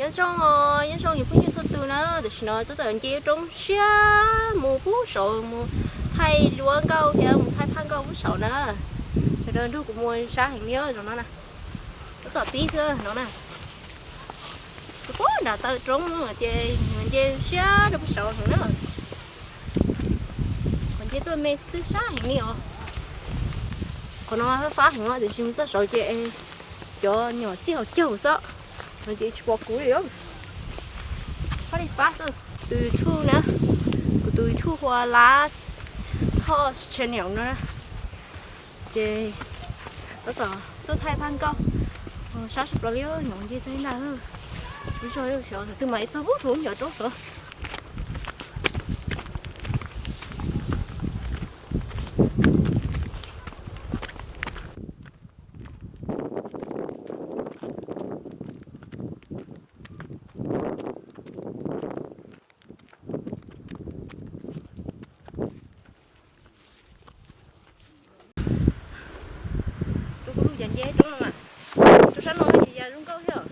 Nyob zoo, nyob zoo yus phooj ywg txhua tus na, tam sim no tab tom nce roob siab mus pub saud mus thaij luab nkauj thiab mus thaij phaj nkauj pub saud na. Sawv daws nrog kuv mus sab heev li os, zoo no na. Tab tom pib xwb no na. Tus pub nram taw roob ces nce siab rau pub saud heev na. Qhov nce tuaj me twb sab heev li os. Qhov no fab heev tiam sis mus txog saud ces cov nyom txij hauv caug xwb, no ces tsis pom kuv li. Fab li fab xwb. Tus YouTube na, kuv tus YouTube hu ua Lab Thoj Channel no na. Ces tab tom tuaj thaij phaj nkauj, sab sab plaws li, nyom nce txog ib ntag. Tsis paub txog xyov tus twg mas ib txog pub saud ncov roob saud. Rau kuv lub cas nce roob no mas, rau sab no ces yam zoo nkauj thiab.